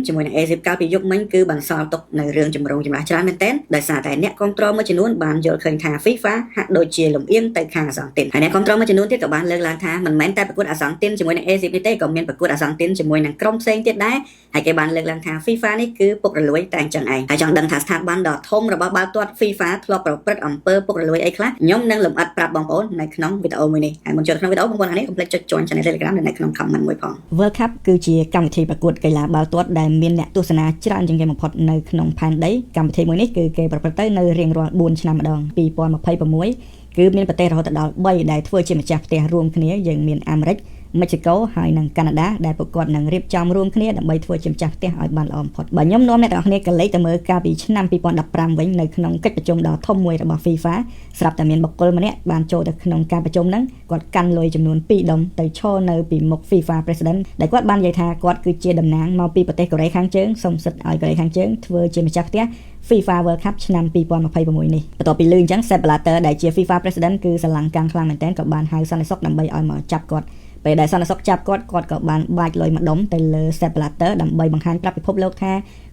ជាមួយនឹងអេស៊ីបកាលពីយប់មិញគឺបន្សល់ទុកនៅរឿងចម្រូងចម្រាសច្រើនមែនទែនដោយសារតែអ្នកគ្រប់គ្រងមួយចំនួនបានយល់ឃើញថា FIFA ហាក់ដូចជាលំអៀងទៅខាងអាសង់ទីនហើយអ្នកគ្រប់គ្រងមួយចំនួនទៀតក៏បានលើកឡើងថាមិនមែនតែប្រកួតអាសង់ទីនជាមួយនឹងអេស៊ីបនេះទេក៏មានប្រកួតអាសង់ទីនជាមួយនឹងក្រុមផ្សេងទៀតដែរហើយគេបានលើកឡើងថា FIFA នេះគឺពុករលួយតែអញ្ចឹងឯងហើយចង់ដឹងថាស្ថាប័នដ៏ធំរបស់បាល់ទាត់ FIFA ធ្លាប់ប្រព្រឹត្តអំពើពុករលួយអីខ្លះខ្ញុំនឹងលម្អិតប្រាប់បងប្អូននៅក្នុងវីដេអូមួយនេះហើយមុនចូលក្នុងវីដេអូបងប្អូនអានេះកុំភ្លេចចុច join channel Telegram នៅក្នុង comment មួយផង World Cup គឺជាកម្មវិធីប្រកួតកីឡាបាល់ទាត់ដែលមានអ្នកទស្សនាច្រើនជាងគេបំផុតនៅក្នុងផែនដីកម្មវិធីមួយនេះគឺគេប្រព្រឹត្តទៅនៅរៀងរាល់4ឆ្នាំម្ដង2026គឺមានប្រទេសរហូតដល់3ដែលធ្វើជាម្ចាស់ផ្ទះរួមគ្នាយើងមានអាមេរិកមិចស៊ីកូហើយនិងកាណាដាដែលពួកគាត់នឹងរៀបចំរួមគ្នាដើម្បីធ្វើជាម្ចាស់ផ្ទះឲ្យបានល្អបំផុតបើខ្ញុំនាំអ្នកទាំងអស់គ្នាកលេចទៅមើលកាលពីឆ្នាំ2015វិញនៅក្នុងកិច្ចប្រជុំដ៏ធំមួយរបស់ FIFA ស្រាប់តែមានបុគ្គលម្នាក់បានចូលទៅក្នុងការប្រជុំហ្នឹងគាត់កាន់លុយចំនួន2ដុំទៅឈរនៅពីមុខ FIFA President ដែលគាត់បាននិយាយថាគាត់គឺជាតំណាងមកពីប្រទេសកូរ៉េខាងជើងសូមសិទ្ធិឲ្យកូរ៉េខាងជើងធ្វើជាម្ចាស់ផ្ទះ FIFA World Cup ឆ្នាំ2026នេះបន្ទាប់ពីលឺអញ្ចឹង Sepp Blatter ដែលជា FIFA President គឺស្រឡាំងកាំងខ្លាំងមែនទែនក៏បានហៅសន្តិសុខដើម្បីឲ្យមកចាប់គាត់ពេលដែលសន្តិសុខចាប់គាត់គាត់ក៏បានបាចលុយមួយដុំទៅលើ Sepp Blatter ដើម្បីបង្ហាញប្រាប់ពិភពលោកថា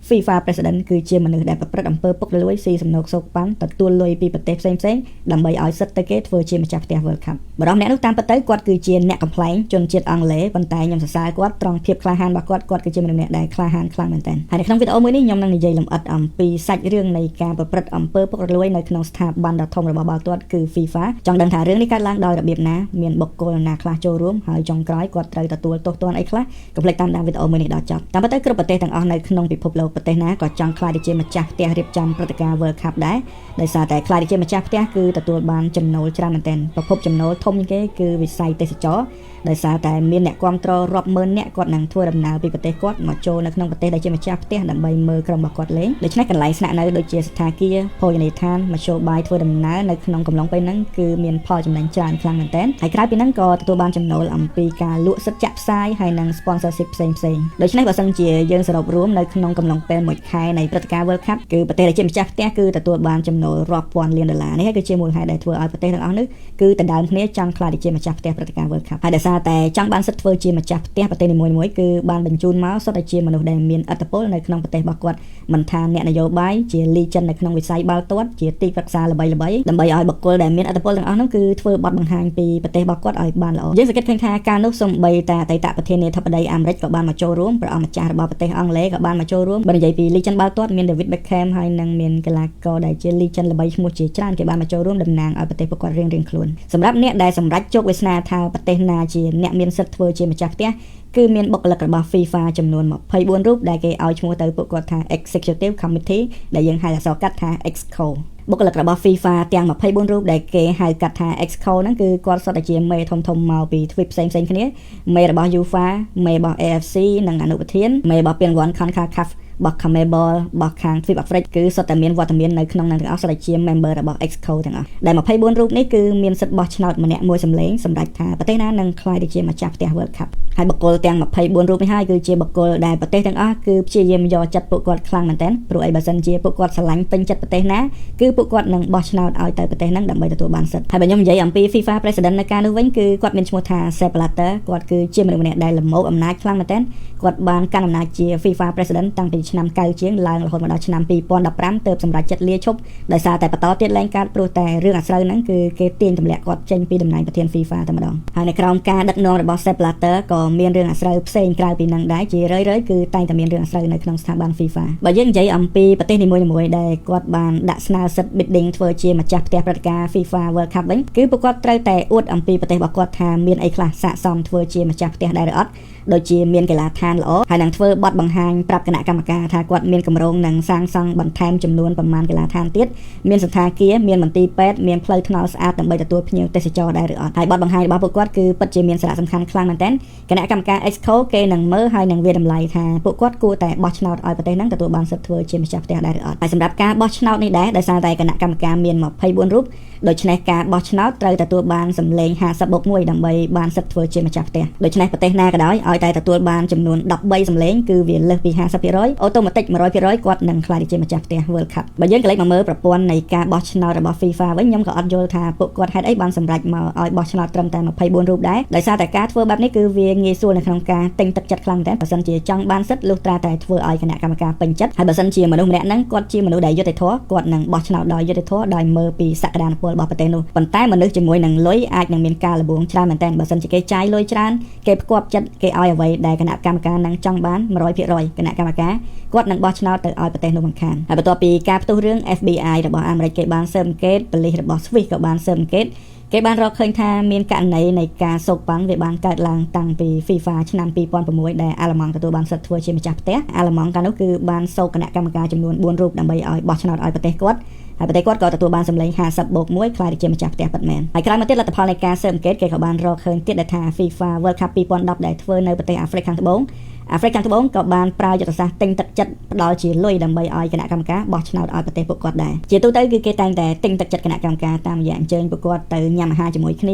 FIFA President គឺជាមនុស្សដែលប្រព្រឹត្តអំពើពុករលួយស៊ីសំណូកសូកប៉ាន់ទទួលលុយពីប្រទេសផ្សេងៗដើម្បីឲ្យសិទ្ធិទៅគេធ្វើជាម្ចាស់ផ្ទះ World Cup បរិះម្នាក់នោះតាមពិតទៅគាត់គឺជាអ្នកកំប្លែងជនជាតិអង់គ្លេសប៉ុន្តែខ្ញុំសរសើរគាត់ត្រង់ភាពក្លាហានរបស់គាត់គាត់គឺជាមនុស្សម្នាក់ដែលក្លាហានខ្លាំងមែនទែនហើយនៅក្នុងវីដេអូមួយនេះខ្ញុំនឹងនិយាយលម្អិតអំពីសាច់រឿងនៃការប្រព្រឹត្តអំពើពុករលួយនៅក្នុងស្ថាប័នដ៏ធំរបស់បាល់ទាត់គឺ FIFA ចង់ដឹងថារឿងនេះកើតឡើងដោយរបៀបណាមានបុគ្គលណាខ្លះចូលរួមហើយចុងក្រោយគាត់ត្រូវទទួលទោសទណ្ឌអីខ្លះកុំភ្លេចតាមដានវីដេអូមួយនេះដល់ចប់តាមពិតទៅគ្រប់ប្រទេសទាំងអស់នៅក្នុងពិភពលោកប្រទេសណាក៏ចង់ក្លាយទៅជាម្ចាស់ផ្ទះរៀបចំព្រឹត្តិការណ៍ World Cup ដែរដោយសារតែក្លាយទៅជាម្ចាស់ផ្ទះគឺទទួលបានចំណូលច្រើនមែនទែនប្រភពចំណូលធំជាងគេគឺវិស័យទេសចរដោយសារតែមានអ្នកគាំទ្ររាប់ម៉ឺនអ្នកគាត់នឹងធ្វើដំណើរពីប្រទេសគាត់មកចូលនៅក្នុងប្រទេសដែលជាម្ចាស់ផ្ទះដើម្បីមើលក្រុមរបស់គាត់លេងដូច្នេះកន្លែងស្នាក់នៅដូចជាសណ្ឋាគារភោជនីយដ្ឋានមធ្យោបាយធ្វើដំណើរនៅក្នុងកំឡុងពេលហ្នឹងគឺមានផលចំណេញច្រើនខ្លាំងមែនទែនហើយក្រៅពីហ្នឹងក៏ទទួលបានចំណូលអំពីការលក់សិទ្ធិចាក់ផ្សាយហើយនិង sponsorship ផ្សេងផ្សេងដូច្នេះបើសិនជាយើងសរុបរួមនៅក្នុងកំឡុងពេលមួយខែនៃព្រឹត្តិការណ៍ World Cup គឺប្រទេសដែលជាម្ចាស់ផ្ទះគឺទទួលបានចំណូលរាប់ពាន់លានដុល្លារនេះហើយគឺជាមូលហេតុដែលធ្វើឲ្យប្រទេសទាំងអស់នេះគឺដណ្ដើមគ្នាចង់ក្លាយទៅជាម្ចាស់ផ្ទះព្រឹត្តិការណ៍ World Cup ហើយដោយសារតែចង់បានសិទ្ធិធ្វើជាម្ចាស់ផ្ទះប្រទេសនីមួយៗគឺបានបញ្ជូនមកសុទ្ធតែជាមនុស្សដែលមានឥទ្ធិពលនៅក្នុងប្រទេសរបស់គាត់មិនថាអ្នកនយោបាយជា legend នៅក្នុងវិស័យបាល់ទាត់ជាទីប្រឹក្សាល្បីៗដើម្បីឲ្យបុគ្គលដែលមានឥទ្ធិពលទាំងអស់នោះគឺធ្វើបទបង្ហាញពីប្រទេសរបស់គាត់ឲ្យបានល្អយើងសង្កេតឃើញថាកាលនោះសូម្បីតែអតីតប្រធានាធិបតីអាមេរិកក៏បានមកចូលរួមព្រះអង្គម្ចាស់របស់ប្រទេសអង់គ្លេសក៏បានមកចូលរួមបើនិយាយពី legend បាល់ទាត់មាន David Beckham ហើយនិងមានកីឡាករដែលជា legend ល្បីឈ្មោះជាច្រើនគេបានមកចូលរួមតំណាងឲ្យប្រទេសពួកគាត់រៀងៗខ្លួនសម្រាប់អ្នកដែលសម្រេចជោគវាសនាថាប្រទេសណាជាអ្នកមានសិទ្ធិធ្វើជាម្ចាស់ផ្ទះគឺមានបុគ្គលិករបស់ FIFA ចំនួន24រូបដែលគេឲ្យឈ្មោះទៅពួកគាត់ថា Executive Committee ដែលយើងហៅអក្សរកាត់ថា EXCO បុគ្គលិករបស់ FIFA ទាំង24រូបដែលគេហៅកាត់ថា EXCO ហ្នឹងគឺគាត់សុទ្ធតែជាមេធំធំមកពីទ្វីបផ្សេងផ្សេងគ្នាមេរបស់ UEFA មេរបស់ AFC និងអនុប្រធានមេរបស់ពានរង្វាន់ CONCACAF របស់ CONMEBOL របស់ខាងទ្វីបអាហ្វ្រិកគឺសុទ្ធតែមានវត្តមាននៅក្នុងនឹងទាំងអស់សុទ្ធតែជា member របស់ EXCO ទាំងអស់ដែល24រូបនេះគឺមានសិទ្ធិបោះឆ្នោតម្នាក់មួយសម្លេងសម្រាប់ថាប្រទេសណានឹងក្លាយទៅជាម្ចាស់ផ្ទះ World Cup ហើយបុគ្គលទាំង24រូបនេះហើយគឺជាបុគ្គលដែលប្រទេសទាំងអស់គឺព្យាយាមយកចិត្តពួកគាត់ខ្លាំងមែនទែនព្រោះអីបើសិនជាពួកគាត់ស្រឡាញ់ពេញចិត្តប្រទេសណាគឺពួកគាត់នឹងបោះឆ្នោតឲ្យទៅប្រទេសហ្នឹងដើម្បីទទួលបានសិទ្ធិហើយបើខ្ញុំនិយាយអំពី FIFA President នៅកាលនោះវិញគឺគាត់មានឈ្មោះថា Sepp Blatter គាត់គឺជាមនុស្សម្នាក់ដែលល្មោភអំណាចខ្លាំងមែនទែនគាត់បានកាន់អំណាចជា FIFA President តាំងពីឆ្នាំ90ជាងឡើងរហូតមកដល់ឆ្នាំ2015ទើបសម្រេចចិត្តលាឈប់ដោយសារតែបន្តទៀតលែងកើតព្រោះតែរឿងអាស្រូវហ្នឹងគឺគេទាញទម្លាក់គាត់ចេញពីតំណែងប្រធាន FIFA តែម្ដងហើយនៅក្រោមការដឹកនាំរបស់ Sepp Blatter ក៏មានរឿងអាស្រូវផ្សេងក្រៅពីនឹងដែរជារឿយៗគឺតែងតែមានរឿងអាស្រូវនៅក្នុងស្ថាប័ន FIFA បើយើងនិយាយអំពីប្រទេសនីមួយៗដែលគាត់បានដាក់ស្នើសិទ្ធិ bidding ធ្វើជាម្ចាស់ផ្ទះព្រឹត្តិការណ៍ FIFA World Cup វិញគឺពួកគាត់ត្រូវតែអួតអំពីប្រទេសរបស់គាត់ថាមានអីខ្លះស័ក្តិសមធ្វើជាម្ចាស់ផ្ទះដែរឬអត់ដូចជាមានកីឡាដ្ឋានល្អហើយនឹងធ្វើបទបង្ហាញប្រាប់គណៈកម្មការថាគាត់មានគម្រោងនឹងសាងសង់បន្ថែមចំនួនប្រមាណកីឡាដ្ឋានទៀតមានសណ្ឋាគារមានមន្ទីរពេទ្យមានផ្លូវថ្នល់ស្អាតដើម្បីទទួលភ្ញៀវទេសចរដែរឬអត់ហើយបទបង្ហាញរបស់ពួកគាត់គឺពិតជាមានសារៈសំខាន់ខ្លាំងមែនទែនគណៈកម្មការ EXCO គេនឹងមើលហើយនឹងវាតម្លៃថាពួកគាត់គួរតែបោះឆ្នោតឲ្យប្រទេសហ្នឹងទទួលបានសិទ្ធិធ្វើជាម្ចាស់ផ្ទះដែរឬអត់ហើយសម្រាប់ការបោះឆ្នោតនេះដែរដោយសារតែគណៈកម្មការមាន24រូបដូច្នេះការបោះឆ្នោតត្រូវទទួលបានសម្លេង50បូក1ដើម្បីបានសិទ្ធិធ្វើជាម្ចាស់ផ្ទះដូច្នេះប្រទេសណាក៏ដោយឲ្យ ឲ្យតែទទួលបានចំនួន13សម្លេងគឺវាលើសពី50% automatic 100%គាត់នឹងក្លាយទៅជាម្ចាស់ផ្ទះ World Cup។ បើយើងក្រឡេកមកមើលប្រព័ន្ធនៃការបោះឆ្នោតរបស់ FIFA វិញខ្ញុំក៏អត់យល់ថាពួកគាត់ហេតុអីបានសម្រេចមកឲ្យបោះឆ្នោតត្រឹមតែ24រូបដែរដោយសារតែការធ្វើបែបនេះគឺវាងាយស្រួលនៅក្នុងការទិញទឹកចិត្តខ្លាំងតែបើសិនជាចង់បានសិទ្ធិលុះត្រាតែធ្វើឲ្យគណៈកម្មការពេញចិត្តហើយបើសិនជាមនុស្សម្នាក់ហ្នឹងគាត់ជាមនុស្សដែលយុត្តិធម៌គាត់នឹងបោះឆ្នោតដោយយុត្តិធម៌ដោយមើលពីសក្តានុពលរបស់ប្រទេសនោះប៉ុន្តែមនុស្សជាមួយនឹងលុយអាចនឹងមានការលបួងច្រើនមែនតើបើសិនជាគេចាយលុយច្រើនគេផ្គាប់ចិត្តគេឲ្យអ្វីដែលគណៈកម្មការនឹងចង់បាន100%គណៈកម្មការគាត់នឹងបោះឆ្នោតទៅឲ្យប្រទេសនោះមិនខានហើយបន្ទាប់ពីការផ្ទុះរឿង FBI របស់អាមេរិកគេបានស៊ើបអង្កេតប៉ូលីសរបស់ស្វីសក៏បានស៊ើបអង្កេតគេបានរកឃើញថាមានករណីនៃការសូកប៉ាន់វាបានកើតឡើងតាំងពី FIFA ឆ្នាំ2006ដែលអាល្លឺម៉ង់ទទួលបានសិទ្ធិធ្វើជាម្ចាស់ផ្ទះអាល្លឺម៉ង់កាលនោះគឺបានសូកគណៈកម្មការចំនួន4រូបដើម្បីឲ្យបោះឆ្នោតឲ្យប្រទេសគាត់ហើយប្រទេសគាត់ក៏ទទួលបានសម្លេង50បូក1ក្លាយទៅជាម្ចាស់ផ្ទះពិតមែនហើយក្រោយមកទៀតលទ្ធផលនៃការស៊ើបអង្កេតគេក៏បានរកឃើញទៀតដែលថា FIFA World Cup 2010ដែលធ្វើនៅប្រទេសអាហ្វ្រិកខាងត្បូងអាហ្វ្រិកខាងត្បូងក៏បានប្រើយុទ្ធសាស្ត្រទិញទឹកចិត្តផ្ដល់ជាលុយដើម្បីឲ្យគណៈកម្មការបោះឆ្នោតឲ្យប្រទេសពួកគាត់ដែរជាទូទៅគឺគេតែងតែទិញទឹកចិត្តគណៈកម្មការតាមរយៈអញ្ជើញពួកគាត់ទៅញ៉ាំអាហារជាមួយគ្នា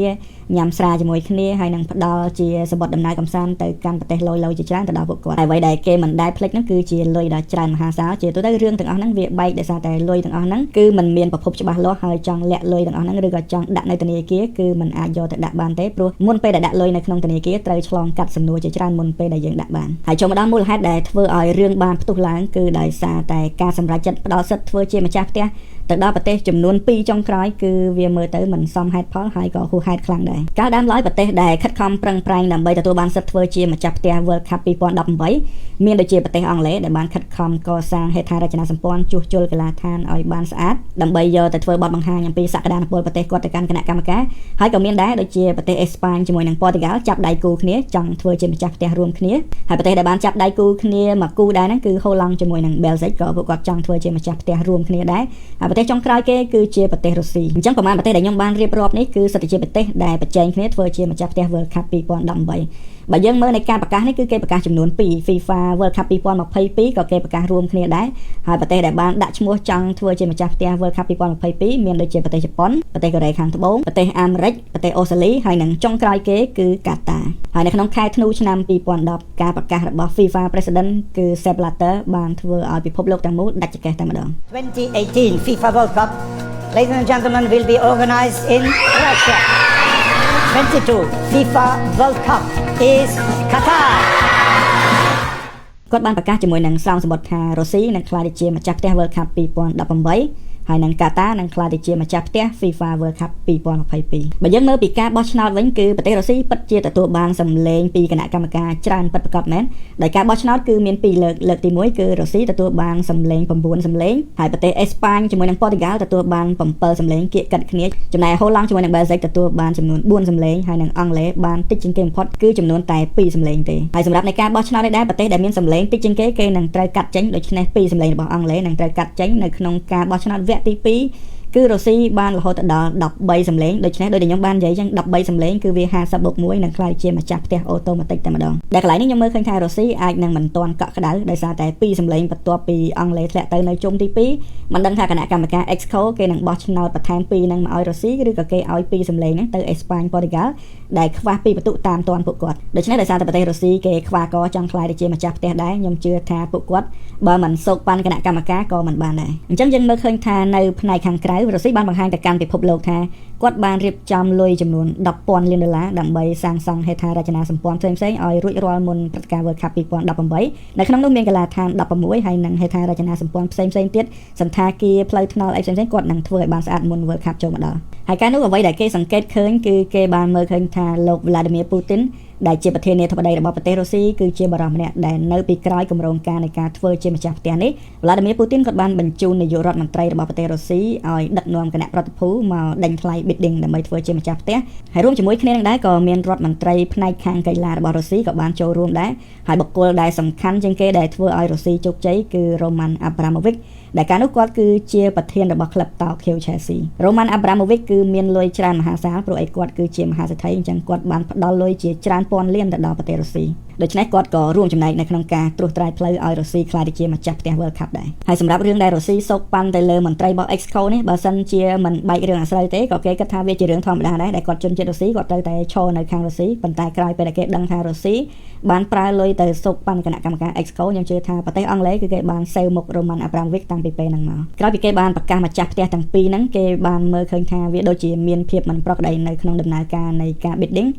ញ៉ាំស្រាជាមួយគ្នាហើយនឹងផ្ដល់ជាសម្បត្តិដំណើរកម្សាន្តទៅកាន់ប្រទេសលយលយជាច្រើនទៅដល់ពួកគាត់ហើយអ្វីដែលគេមិនដែលភ្លេចនោះគឺជាលុយដ៏ច្រើនមហាសាលជាទូទៅរឿងទាំងអស់ហ្នឹងវាបែកដោយសារតែលុយទាំងអស់ហ្នឹងគឺมันមានប្រភពច្បាស់លាស់ហើយចង់លាក់លុយទាំងអស់ហ្នឹងឬក៏ចង់ដាក់នៅធនាគារគឺมันអាចយកទៅដាក់បានទេព្រោះមុនពេលដែលដាក់លុយនៅក្នុងធនាគារត្រូវឆ្លងកាត់សំណួរជាច្រើនមុនពេលដែលយើងដាក់បានហើយចូលមកដល់មូលហេតុដែលធ្វើឲ្យរឿងបានផ្ទុះឡើងគឺដោយសារតែការសម្រេចចិត្តផ្ដល់សិទ្ធិធ្វើជាម្ចាស់ផ្ទះទៅដល់ប្រទេសចំនួន2ចុងក្រោយគឺវាមើលទៅមិនសមហេតុផលហើយក៏ហួសហេតុខ្លាំងដែរកាលដើមឡើយប្រទេសដែលខិតខំប្រឹងប្រែងដើម្បីទទួលបានសិទ្ធិធ្វើជាម្ចាស់ផ្ទះ World Cup 2018មានដូចជាប្រទេសអង់គ្លេសដែលបានខិតខំកសាងហេដ្ឋារចនាសម្ព័ន្ធជួសជុលកីឡាដ្ឋានឲ្យបានស្អាតដើម្បីយកទៅធ្វើបទបង្ហាញអំពីសក្តានុពលប្រទេសគាត់ទៅកាន់គណៈកម្មការហើយក៏មានដែរដូចជាប្រទេសអេស្ប៉ាញជាមួយនឹងប៉ូទុយហ្គាល់ចាប់ដៃគូគ្នាចង់ធ្វើជាម្ចាស់ផ្ទះរួមគ្នាហើយប្រទេសដែលបានចាប់ដៃគូគ្នាមកគូដែរហ្នឹងគឺហូឡង់ជាមួយនឹងបែលហ្សិកក៏ពួកគាត់ចង់ធ្វើជាម្ចាស់ផ្ទះរួមគ្នាដែរហើយប្រទេសចុងក្រោយគេគឺជាប្រទេសរុស្ស៊ីអញ្ចឹងប្រហែលប្រទេសដែលខ្ញុំបានរៀបរាប់នេះគឺសិតតែជាប្រទេសដែលប្រជែងគ្នាធ្វើជាម្ចាស់ផ្ទះ World Cup 2018បើយើងមើលនៃការប្រកាសនេះគឺគេប្រកាសចំនួន2 FIFA World Cup 2022ក៏គេប្រកាសរួមគ្នាដែរហើយប្រទេសដែលបានដាក់ឈ្មោះចង់ធ្វើជាម្ចាស់ផ្ទះ World Cup 2022មានដូចជាប្រទេសជប៉ុនប្រទេសកូរ៉េខាងត្បូងប្រទេសអាមេរិកប្រទេសអូស្ត្រាលីហើយនិងចុងក្រោយគេគឺកាតាហើយនៅក្នុងខែធ្នូឆ្នាំ2010ការប្រកាសរបស់ FIFA President គឺ Sepp Blatter បានធ្វើឲ្យពិភពលោកទាំងមូលដាច់ចង្កេះតែម្ដង 2018 FIFA World Cup, ladies and gentlemen, will be organized in Russia. 22 FIFA World Cup is Qatar. គាត់បានប្រកាសជាមួយនឹងស្រោមសម្បត្តិថារុស្ស៊ីនឹងក្លាយទៅជាម្ចាស់ផ្ទះ World Cup 2018ហើយនឹងកាតានឹងក្លាយទៅជាម្ចាស់ផ្ទះ FIFA World Cup 2022បើយើងមើលពីការបោះឆ្នោតវិញគឺប្រទេសរុស្ស៊ីពិតជាទទួលបានសម្លេងពីគណៈកម្មការច្រើនពិតប្រាកដមែនដោយការបោះឆ្នោតគឺមានពីរលើកលើកទី1គឺរុស្ស៊ីទទួលបានសម្លេង9សម្លេងហើយប្រទេសអេស្ប៉ាញជាមួយនឹងប៉ូទុយហ្គាល់ទទួលបាន7សម្លេងគៀកកិតគ្នាចំណែកហូឡង់ជាមួយនឹងបែលហ្សិកទទួលបានចំនួន4សម្លេងហើយនិងអង់គ្លេសបានតិចជាងគេបំផុតគឺចំនួនតែ2សម្លេងទេហើយសម្រាប់នៃការបោះឆ្នោតនេះដែរប្រទេសដែលមានសម្លេងតិចជាងគេគេនឹងត្រូវកាត់ចេញដូច្នេះ2សម្លេងរបស់អង់គ្លេសនឹងត្រូវកាត់ចេញនៅក្នុងការបោះឆ្នោតវគ្គទី2គឺរុស្ស៊ីបានរហូតដល់13សម្លេងដូច្នេះដោយដែលខ្ញុំបាននិយាយចឹង13សម្លេងគឺវា50បូក1នឹងក្លាយជាម្ចាស់ផ្ទះautomatic តែម្ដងដែលកន្លែងនេះខ្ញុំមើលឃើញថារុស្ស៊ីអាចនឹងមិនទាន់កក់ក្ដៅដោយសារតែ2សម្លេងបន្ទាប់ពីអង់គ្លេសធ្លាក់ទៅនៅជុំទី2មិនដឹងថាគណៈកម្មការ Exco គេនឹងបោះឆ្នោតបន្ថែម2នឹងមកឲ្យរុស្ស៊ីឬក៏គេឲ្យ2សម្លេងហ្នឹងទៅអេស្ប៉ាញប៉ូទុយហ្គាល់ដែលខ្វះ2ពិន្ទុតាមទាន់ពួកគាត់ដូច្នេះដោយសារតែប្រទេសរុស្ស៊ីគេខ្វះកចង់ក្លាយទៅជាម្ចាស់ផ្ទះដែរខ្ញុំជឿថាពួកគាត់បើមិនសូកប៉ាន់គណៈកម្មការក៏មិនបានដែរអញ្ចឹងយើងមើលឃើញថានៅផ្នែកខាងក្រៅរុស្ស៊ីបានបង្ហាញទៅកាន់ពិភពលោកថាគាត់បានរៀបចំលុយចំនួន10,000លានដុល្លារដើម្បីសាងសង់ហេដ្ឋារចនាសម្ព័ន្ធផ្សេងៗឲ្យរួចរាល់មុនព្រឹត្តិការណ៍ World Cup 2018នៅក្នុងនោះមានកីឡាដ្ឋាន16ហើយនិងហេដ្ឋារចនាសម្ព័ន្ធផ្សេងៗទៀតសន្តាគារផ្លូវថ្នល់អីផ្សេងៗគាត់នឹងធ្វើឲ្យបានស្អាតមុន World Cup ចូលមកដល់ហើយកាលនោះអ្វីដែលគេសង្កេតឃើញគឺគេបានមើលឃើញថាលោក Vladimir Putin ដែលជាប្រធានាធិបតីរបស់ប្រទេសរុស្ស៊ីគឺជាបរិសម្នាក់ដែលនៅពីក្រោយគម្រោងការនៃការធ្វើជាម្ចាស់ផ្ទះនេះ Vladimir Putin គាត់បានបញ្ជូននាយករដ្ឋមន្ត្រីរបស់ប្រទេសរុស្ស៊ីឲ្យដឹកនាំគណៈប្រតិភូមកដេញថ្លៃ bidding ដើម្បីធ្វើជាម្ចាស់ផ្ទះហើយរួមជាមួយគ្នានឹងដែរក៏មានរដ្ឋមន្ត្រីផ្នែកខាងកីឡារបស់រុស្ស៊ីក៏បានចូលរួមដែរហើយបុគ្គលដែលសំខាន់ជាងគេដែលធ្វើឲ្យរុស្ស៊ីជោគជ័យគឺ Roman Abramovich ដែលកាលនោះគាត់គឺជាប្រធានរបស់ក្លឹបតោខៀវ Chelsea Roman Abramovich គឺមានលុយច្រើនមហាសាលព្រោះឯគាត់គឺជាមហាសេដ្ឋីអញ្ចឹងគាត់បានផ្ដល់លុយជាច្រើន ពាន់លានទៅដល់ប្រទេសរុស្ស៊ីដូច្នេះគាត់ក៏រួមចំណែកនៅក្នុងការត្រួសត្រាយផ្លូវឲ្យរុស្ស៊ីក្លាយទៅជាម្ចាស់ផ្ទះ World Cup ដែរហើយសម្រាប់រឿងដែលរុស្ស៊ីសូកប៉ាន់ទៅលើមន្ត្រីរបស់ Exco នេះបើសិនជាមិនបែករឿងអាស្រូវទេក៏គេគិតថាវាជារឿងធម្មតាដែរដែលគាត់ជនជាតិរុស្ស៊ីគាត់ត្រូវតែឈរនៅខាងរុស្ស៊ីប៉ុន្តែក្រោយពេលដែលគេដឹងថារុស្ស៊ីបានប្រើលុយទៅសូកប៉ាន់គណៈកម្មការ Exco ខ្ញុំជឿថាប្រទេសអង់គ្លេសគឺគេបានសេវមុខ Roman Abramovich តាំងពីពេលហ្នឹងមកក្រោយពីគេបានប្រកាសម្ចាស់ផ្ទះទាំងពីរហ្នឹងគេបានមើលឃើញថាវាដូចជាមានភាពមិនប្រក្រតីនៅក្នុងដំណើរការនៃការ bidding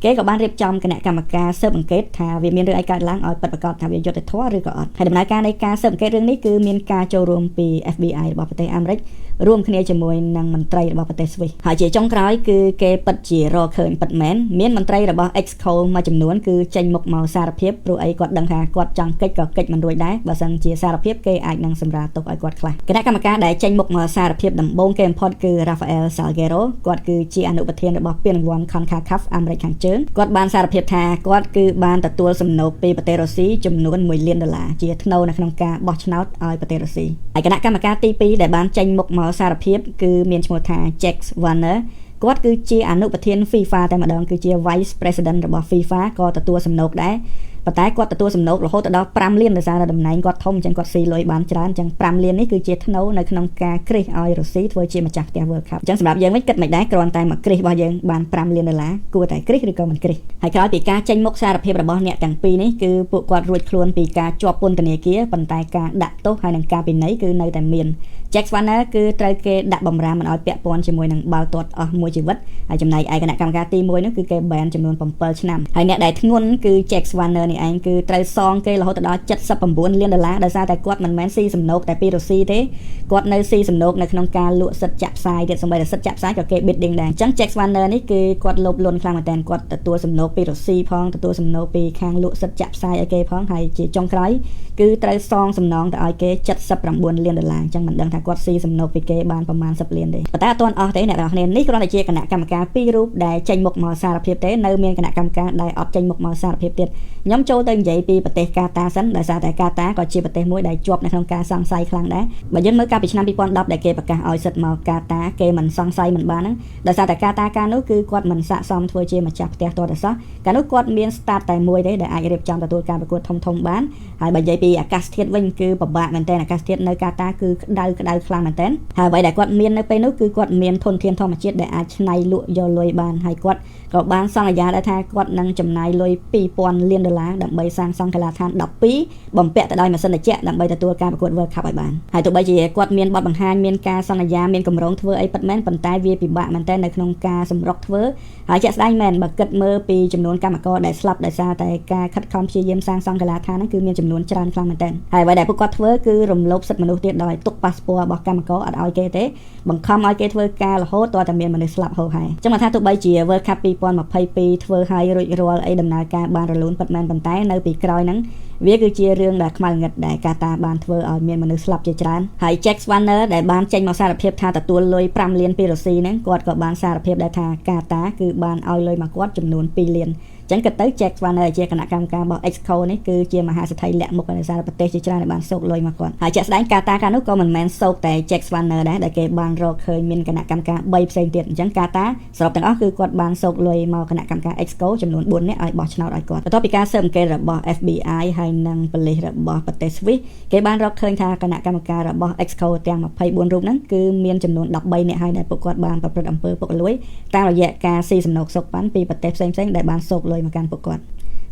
គេក៏បានរៀបចំគណៈកម្មការស៊ើបអង្កេតថាវាមានរឿងអីកើតឡើងឲ្យពិតប្រាកដថាវាយុត្តិធម៌ឬក៏អត់ហើយដំណើរការនៃការស៊ើបអង្កេតរឿងនេះគឺមានការចូលរួមពី FBI របស់ប្រទេសអាមេរិករួមគ្នាជាមួយនឹងមន្ត្រីរបស់ប្រទេសស្វីសហើយជាចុងក្រោយគឺគេពិតជារកឃើញពិតមែនមានមន្ត្រីរបស់ Exco មួយចំនួនគឺចេញមុខមកសារភាពព្រោះអីគាត់ដឹងថាគាត់ចង់គេចក៏គេចមិនរួចដែរបើសិនជាសារភាពគេអាចនឹងសម្រាលទោសឲ្យគាត់ខ្លះគណៈកម្មការដែលចេញមុខមកសារភាពដំបូងគេបំផុតគឺ Rafael Salguero គាត់គឺជាអនុប្រធានរបស់ពានរង្វាន់ CONCACAF អាមេរិកខាងជើងគាត់បានសារភាពថាគាត់គឺបានទទួលសំណូកពីប្រទេសរុស្ស៊ីចំនួន1លានដុល្លារជាថ្នូវនៅក្នុងការបោះឆ្នោតឲ្យប្រទេសរុស្ស៊ីហើយគណៈកម្មការទី2ដែលបានចេញមុខមកសារភាពគឺមានឈ្មោះថា Jack Warner គាត់គឺជាអនុប្រធាន FIFA តែម្ដងគឺជា Vice President របស់ FIFA ក៏ទទួលសំណូកដែរប៉ុន្តែគាត់ទទួលសំណូករហូតដល់5លានដោយសារតែតំណែងគាត់ធំអញ្ចឹងគាត់ស៊ីលុយបានច្រើនអញ្ចឹង5លាននេះគឺជាថ្នូវនៅក្នុងការគ្រិះឲ្យរុស្ស៊ីធ្វើជាម្ចាស់ផ្ទះ World Cup អញ្ចឹងសម្រាប់យើងវិញគិតមិនដែរគ្រាន់តែមកគ្រិះរបស់យើងបាន5លានដុល្លារគួរតែគ្រិះឬក៏មិនគ្រិះហើយក្រោយពីការចេញមុខសារភាពរបស់អ្នកទាំងពីរនេះគឺពួកគាត់រួចខ្លួនពីការជាប់ពន្ធនាគារប៉ុន្តែការដាក់ទោសហើយនិងការពិន័យគឺនៅតែមាន Jack Warner គឺត្រូវគេដាក់បំរាមមិនឲ្យពាក់ព័ន្ធជាមួយនឹងបាល់ទាត់អស់មួយជីវិតហើយចំណែកឯគណៈកម្មការទី1នោះគឺគេ ban ចំនួន7ឆ្នាំហើយអ្នកដែលធ្ងន់គឺ Jack Warner នេះឯងគឺត្រូវសងគេរហូតដល់79លានដុល្លារដោយសារតែគាត់មិនមែនស៊ីសំណូកតែពីរុស្ស៊ីទេគាត់នៅស៊ីសំណូកនៅក្នុងការលក់សិទ្ធិចាក់ផ្សាយទៀតសូម្បីតែសិទ្ធិចាក់ផ្សាយក៏គេ bidding ដែរអញ្ចឹង Jack Warner នេះគឺគាត់លោភលន់ខ្លាំងមែនទែនគាត់ទទួលសំណូកពីរុស្ស៊ីផងទទួលសំណូកពីខាងលក់សិទ្ធិចាក់ផ្សាយឲ្យគេផងហើយជាចុងក្រោយគឺត្រូវសងសំណងទៅឲ្យគេ79លានដុល្លារអញ្ចឹងមិនដឹងថាគាត់ស៊ីសំណូកពីគេបានប្រមាណ10លានទេប៉ុន្តែអត់ទាន់អស់ទេអ្នកទាំងអស់គ្នានេះគ្រាន់តែជាគណៈកម្មការពីររូបដែលចេញមុខមកសារភាពទេនៅមានគណៈកម្មការដែលអត់ចេញមុខមកសារភាពទៀតខ្ញុំចូលទៅនិយាយពីប្រទេសកាតាសិនដោយសារតែកាតាក៏ជាប្រទេសមួយដែលជាប់នៅក្នុងការសង្ស័យខ្លាំងដែរបើយើងមើលកាលពីឆ្នាំ2010ដែលគេប្រកាសឲ្យសិទ្ធិមកកាតាគេមិនសង្ស័យមិនបានហ្នឹងដោយសារតែកាតាកាលនោះគឺគាត់មិនស័ក្តិសមធ្វើជាម្ចាស់ផ្ទះទាល់តែសោះកាលនោះគាត់មានស្តាតតែមួយទេដែលអាចរៀបចំទទួលការប្រកួតធំៗបានហើយបើនិយាយពីអាកាសធាតុវិញគឺពិបាកមែនទែនអាកាសធាតុនៅកាតាគឺក្តៅក្តៅខ្លាំងមែនទែនហើយអ្វីដែលគាត់មាននៅពេលនោះគឺគាត់មានធនធានធម្មជាតិដែលអាចច្នៃលក់យកលុយបានហើយគាត់ក៏បានសន្យាដែរថាគាត់នឹងចំណាយលុយ2000លានដុល្លារដើម្បីសាងសង់កីឡាដ្ឋាន12បំពាក់ទៅដោយម៉ាស៊ីនត្រជាក់ដើម្បីទទួលការប្រកួត World Cup ឲ្យបានហើយទោះបីជាគាត់មានបទបង្ហាញមានការសន្យាមានកម្រងធ្វើអីពិតមែនប៉ុន្តែវាពិបាកមែនទែននៅក្នុងការសម្រុកធ្វើហើយជាក់ស្ដែងមែនបើគិតមើលពីចំនួនកម្មករដែលស្លាប់ដោយសារតែការខិតខំព្យាយាមសាងសង់កីឡាដ្ឋានហ្នឹងគឺមានចំនួនច្រើនខ្លាំងមែនទែនហើយអ្វីដែលពួកគាត់ធ្វើគឺរំលោភសិទ្ធិមនុស្សទៀតដោយទុកប៉ាសពតរបស់កម្មករអត់ឲ្យគេទេបង្ខំឲ្យគេធ្វើការរហូតទាល់តែមានមនុស្សស្លាប់ហូរហែអញ្ចឹងមកថាទោះបីជា World Cup 2022ធ្វើឲ្យរួចរាល់អីដំណើរការបានរលូនពិតមែនប៉ុន្តែនៅពីក្រោយហ្នឹងវាគឺជារឿងដែលខ្មៅងឹតដែលកាតាបានធ្វើឲ្យមានមនុស្សស្លាប់ជាច្រើនហើយ Jack Warner ដែលបានចេញមកសារភាពថាទទួលលុយ5លានពីរុស្ស៊ីហ្នឹងគាត់ក៏បានសារភាពដែរថាកាតាគឺបានឲ្យលុយមកគាត់ចំនួន2លានចឹងគិតទៅ Jack Warner ជាគណៈកម្មការរបស់ Exco នេះគឺជាមហាសេដ្ឋីលាក់មុខដោយសារប្រទេសជាច្រើនដែលបានសូកលុយមកគាត់ហើយជាក់ស្ដែងកាតាកាលនោះក៏មិនមែនសូកតែ Jack Warner ដែរដែលគេបានរកឃើញមានគណៈកម្មការ3ផ្សេងទៀតអញ្ចឹងកាតាសរុបទាំងអស់គឺគាត់បានសូកលុយមកគណៈកម្មការ Exco ចំនួន4នាក់ឲ្យបោះឆ្នោតឲ្យគាត់បន្ទាប់ពីការស៊ើបអង្កេតរបស់ FBI ហើយនិងប៉ូលីសរបស់ប្រទេសស្វីសគេបានរកឃើញថាគណៈកម្មការរបស់ Exco ទាំង24រូបហ្នឹងគឺមានចំនួន13នាក់ហើយដែលពួកគាត់បានប្រព្រឹត្តអំពើពុករលួយតាមរយៈការស៊ីសំណូកសូកប៉ាន់ពីប្រទេសផ្សេងៗដែលបានសូកលុយមកកាន់ពួកគាត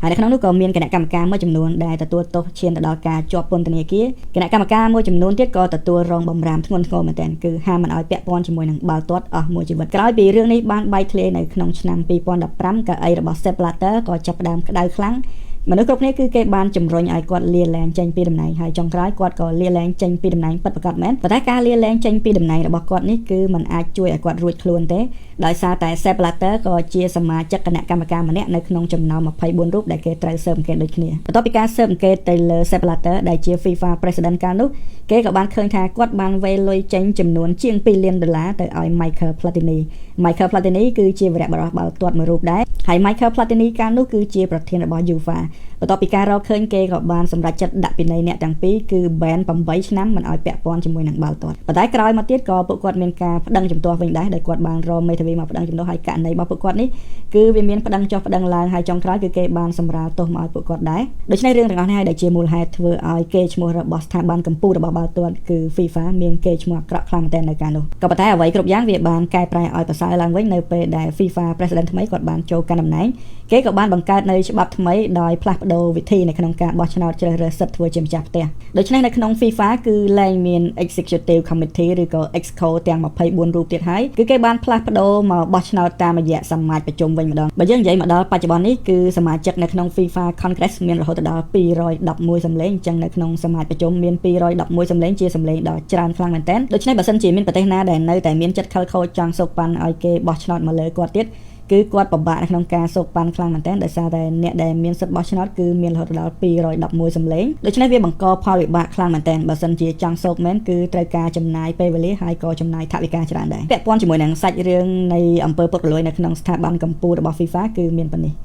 ់ហើយនៅក្នុងនោះក៏មានគណៈកម្មការមួយចំនួនដែលទទួលទោសឈានទៅដល់ការជាប់ពន្ធនាគារគណៈកម្មការមួយចំនួនទៀតក៏ទទួលរងបំរាមធ្ងន់ធ្ងរមែនទែនគឺហាមមិនឲ្យពាក់ព័ន្ធជាមួយនឹងបាល់ទាត់អស់មួយជីវិតក្រោយពីរឿងនេះបានបែកធ្លាយនៅក្នុងឆ្នាំ2015កៅអីរបស់ Sepp Blatter ក៏ចាប់ផ្ដើមក្តៅខ្លាំងមនុស្សគ្រប់គ្នាគឺគេបានជំរុញឲ្យគាត់លាលែងចេញពីតំណែងហើយចុងក្រោយគាត់ក៏លាលែងចេញពីតំណែងពិតប្រាកដមែនប៉ុន្តែការលាលែងចេញពីតំណែងរបស់គាត់នេះគឺมันអាចជួយឲ្យគាត់រួចខ្លួនទេដោយសារតែ Sepp Blatter ក៏ជាសមាជិកគណៈកម្មការម្នាក់នៅក្នុងចំណោម24រូបដែលគេត្រូវស៊ើបអង្កេតដូចគ្នាបន្ទាប់ពីការស៊ើបអង្កេតទៅលើ Sepp Blatter ដែលជា FIFA President កាលនោះគេក៏បានឃើញថាគាត់បានវេលុយចេញចំនួនជាង2លានដុល្លារទៅឲ្យ Michael Platini Michael Platini គឺជាវីរៈបុរសបាល់ទាត់មួយរូបដែរហើយ Michael Platini កាលនោះគឺជាប្រធានរបស់ UEFA បន្ទាប់ពីការរកឃើញគេក៏បានសម្រេចចិត្តដាក់ពិន័យអ្នកទាំងពីរគឺ ban 8ឆ្នាំមិនឲ្យពាក់ព័ន្ធជាមួយនឹងបាល់ទាត់ប៉ុន្តែក្រោយមកទៀតក៏ពួកគាត់មានការប្តឹងជំទាស់វិញដែរដោយគាត់បានរកមេធាវីមកប្តឹងជំទាស់ហើយករណីរបស់ពួកគាត់នេះគឺវាមានប្តឹងចុះប្តឹងឡើងហើយចុងក្រោយគឺគេបានសម្រាលទោសមកឲ្យពួកគាត់ដែរដូច្នេះរឿងទាំងអស់នេះហើយដែលជាមូលហេតុធ្វើឲ្យគេឈ្មោះរបស់ស្ថាប័នកម្ពុជារបស់បាល់ទាត់គឺ FIFA មានគេឈ្មោះអាក្រក់ខ្លាំងមែនទែននៅកាលនោះក៏ប៉ុន្តែអ្វីគ្រប់យ៉ាងវាបានកែប្រែឲ្យប្រសើរឡើងវិញនៅពេលដែល FIFA President ថ្មីគាត់បានចូលកាន់តំណែងគេក៏បានបង្កើតនៅច្បាប់ថ្មីដោយផ្លាស់ប្ដូរវិធីនៅក្នុងការបោះឆ្នោតជ្រើសរើសសិទ្ធិធ្វើជាម្ចាស់ផ្ទះដូច្នេះនៅក្នុង FIFA គឺលែងមាន Executive Committee ឬក៏ Exco ទាំង24រូបទៀតហើយគឺគេបានផ្លាស់ប្ដូរមកបោះឆ្នោតតាមរយៈសមាជប្រជុំវិញម្ដងបើយើងនិយាយមកដល់បច្ចុប្បន្ននេះគឺសមាជិកនៅក្នុង FIFA Congress មានរហូតដល់211សម្លេងអញ្ចឹងនៅក្នុងសមាជប្រជុំមាន211សម្លេងជាសម្លេងដ៏ច្រើនខ្លាំងមែនទែនដូច្នេះបើសិនជាមានប្រទេសណាដែលនៅតែមានចិត្តខិលខូចចង់សូកប៉ាន់ឲ្យគេបោះឆ្នោតមកលើគាត់ទៀតគឺគាត់ពិបាកនៅក្នុងការសូកប៉ាន់ខ្លាំងមែនទែនដោយសារតែអ្នកដែលមានសិទ្ធិបោះឆ្នោតគឺមានរហូតដល់211សម្លេងដូច្នេះវាបង្កផលវិបាកខ្លាំងមែនទែនបើសិនជាចង់សូកមែនគឺត្រូវការចំណាយពេលវេលាហើយក៏ចំណាយថវិកាច្រើនដែរពាក់ព័ន្ធជាមួយនឹងសាច់រឿងនៃអំពើពុករលួយនៅក្នុងស្ថាប័នកម្ពុជារបស់ FIFA គឺមានប៉ុណ្នេះ។